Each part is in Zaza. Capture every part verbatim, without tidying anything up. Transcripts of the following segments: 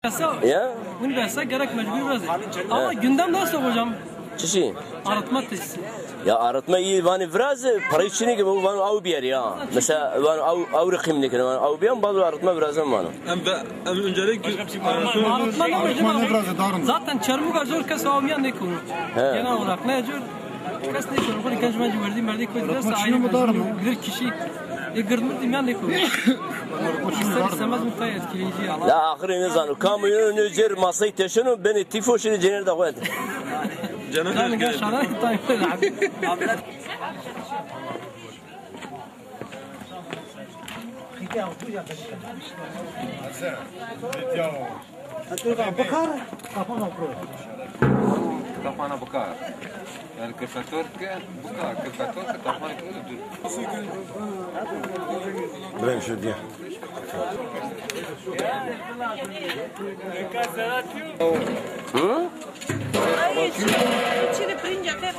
Besa, ya? Bunu besa gerek mecbur biraz. Ama gündem nasıl hocam? Çişi? Arıtma tesisi. Ya arıtma iyi, vanê virazê, parayê çinê ke, vanê aw biyerê ya. Mesela vanê aw, aw rê qîm nêkeno, vanê aw biyerê, bazı arıtma virazê vano. Em ve, em öncelik... Arıtma ne hocam? Zaten Çermuga zor kes aw miyan nêkono. He. Genel olarak ne zor? Kes nêkono. Xo rê genc mencî werdî merdî koy, ders ayrı bir kişi. E, gird mird miyan nêkono. İster istemez mutlaka etkileyici ya. Ya axirê nêzano. Kam ino nê cêr masayî teşeno, benê tîfo şinê cênerdê xo de. Canım, gel. Bikar, kapana pro. Kapana bikar. Yani kırkator ke bikar, kırkator ke kapana pro dur. Brem şu diye. Hı? Ay, çini, çini pirinca te.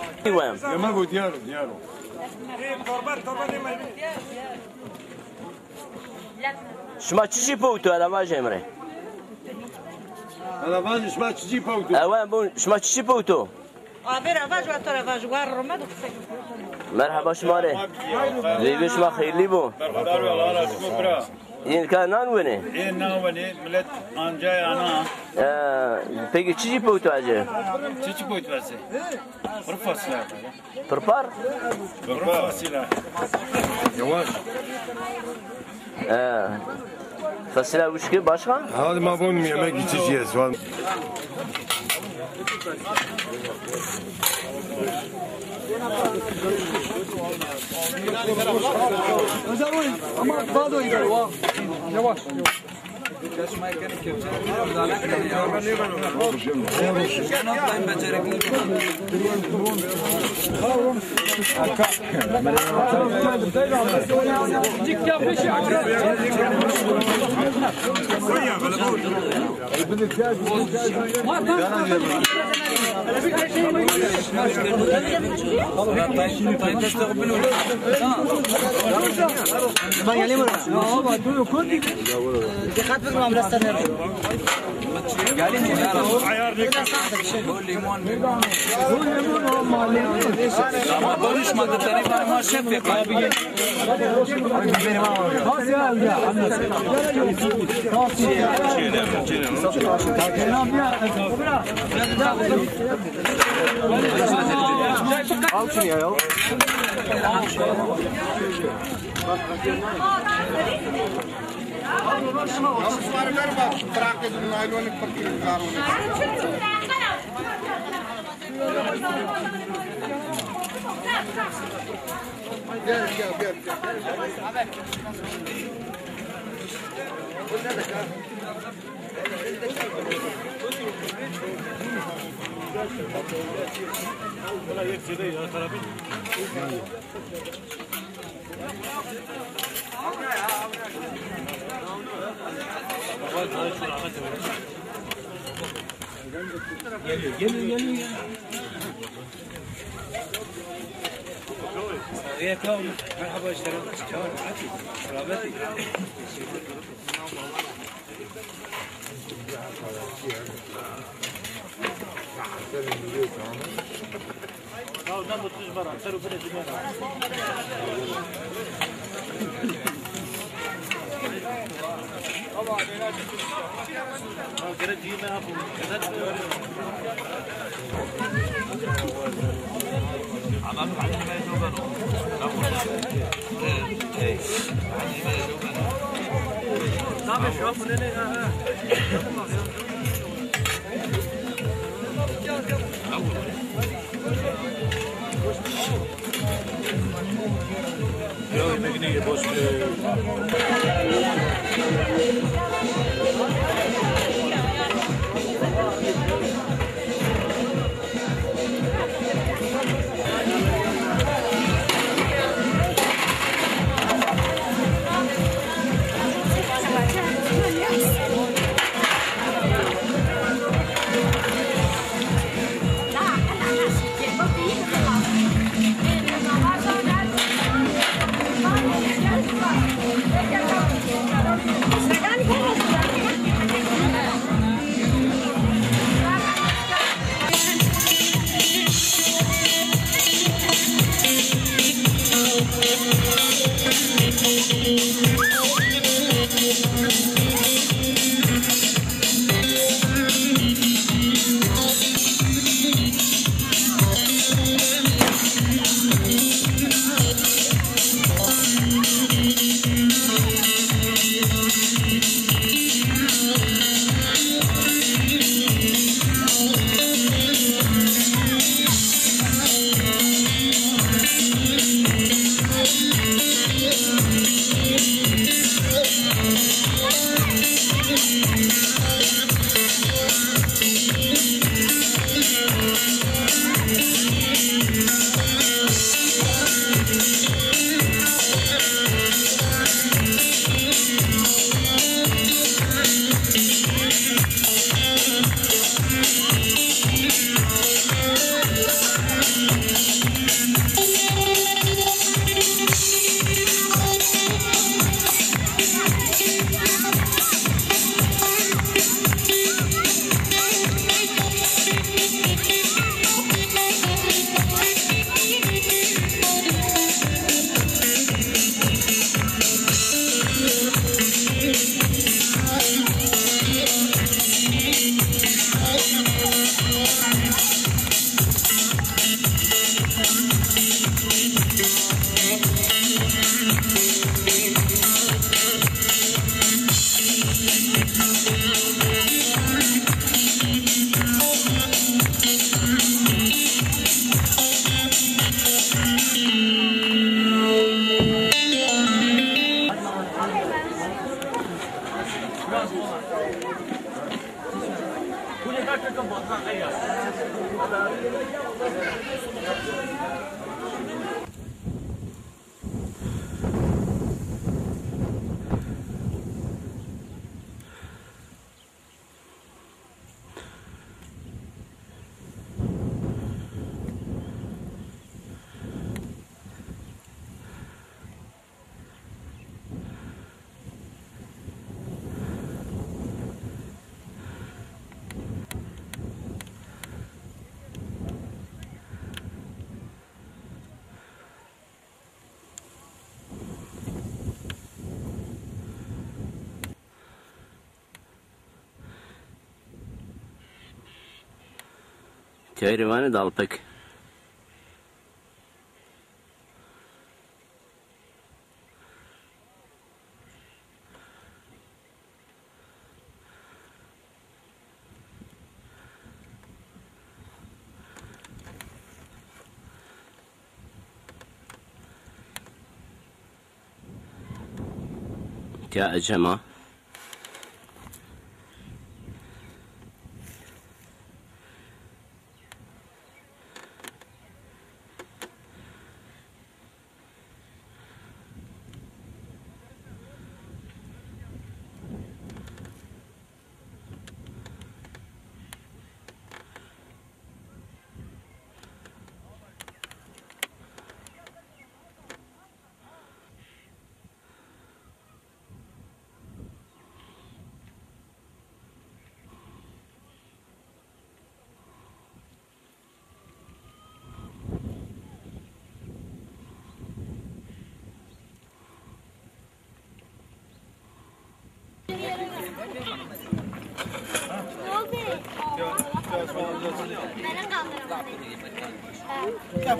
Yemek o diyar, diyar o. Şima çiçî powto, ela vajê mi rê? Ela vajê şima çiçî powto? Ewe, bu, şima çiçî powto? Abi ra vaj, wa to ra vaj, war roma do qisey. Merheba şima rê. Veyvê şima xeyrlî bo. Berxudar be, Allah razı olsun, bira. Yên ka nan wenê? Ê nan wenê, millet ancay ana. Ee, peki çiçî powto acı? Çiçî powto acı? Kuru fasulye. Pirpar? Pirpar. Yavaş. Ee, fasulye wişkî başka? Hadi ma bon yemek içeceğiz. Ama daha da iyi. Yavaş. Dikkat edin, ambulansta nerede? Ama barış madde tarafı ama şef yapar. Al şunu ya, al. Gel, gel, gel, gel. Geliyor, geliyor, geliyor, geliyor. Merhaba işte. Rahmet. Teyri vanê dalpik. Tiya ecem a.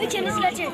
Üçünüz geçin.